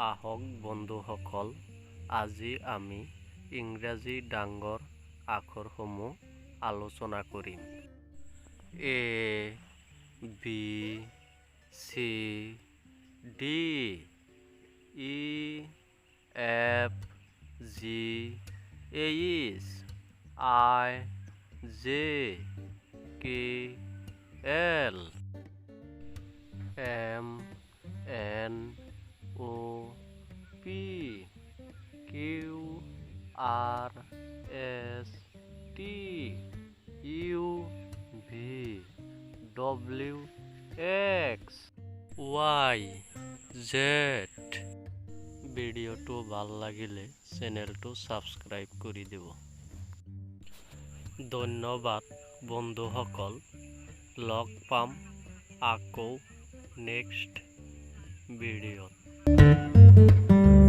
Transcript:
আহক বন্ধুসকল, আজি আমি ইংৰাজী ডাঙৰ আখৰসমূহ আলোচনা কৰিম। A B C D E F G H I J K L M N O P Q R S T U V W X Y Z। ভিডিঅ'টো ভাল লাগিলে চেনেলটো ছাবস্ক্ৰাইব কৰি দিব। ধন্যবাদ বন্ধুসকল, লগ পাম আকৌ নেক্সট ভিডিঅ'ত।